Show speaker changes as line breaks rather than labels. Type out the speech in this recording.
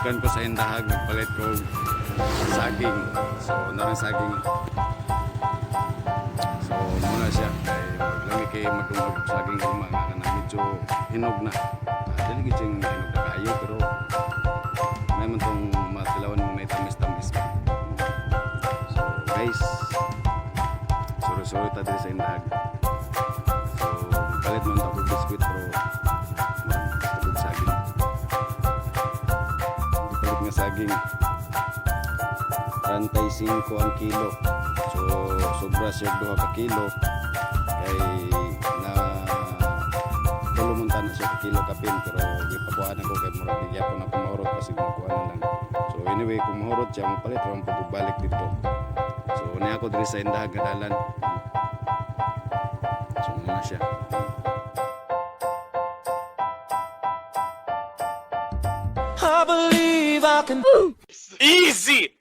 Gikan ko sa Indahag, nagpalit ko saging. So, narang saging. So, muna siya. Kay maglami kay magdungog saging kalma nga kanang medyo hinog na. Dili gid siyang hinog na kaayo pero may man tong matilawan mo may tamis-tamis pa. So, guys, suro-suro ta diri sa Indahag. So, palit man ta og biskwit pero magtugog saging. Gipalit nga saging. 35 ang kilo. So, sobra siya duha ka kilo kay na tulo man na siya ka kilo kapin pero gipakuhaan ako kay murag di gyapon ako mahurot kasi magkuha na lang. So anyway, kung mahurot siya, mopalit ra man pud balik dito. So niya ako diri sa Indahag nga dalan. So muna siya.
I believe I can
Easy!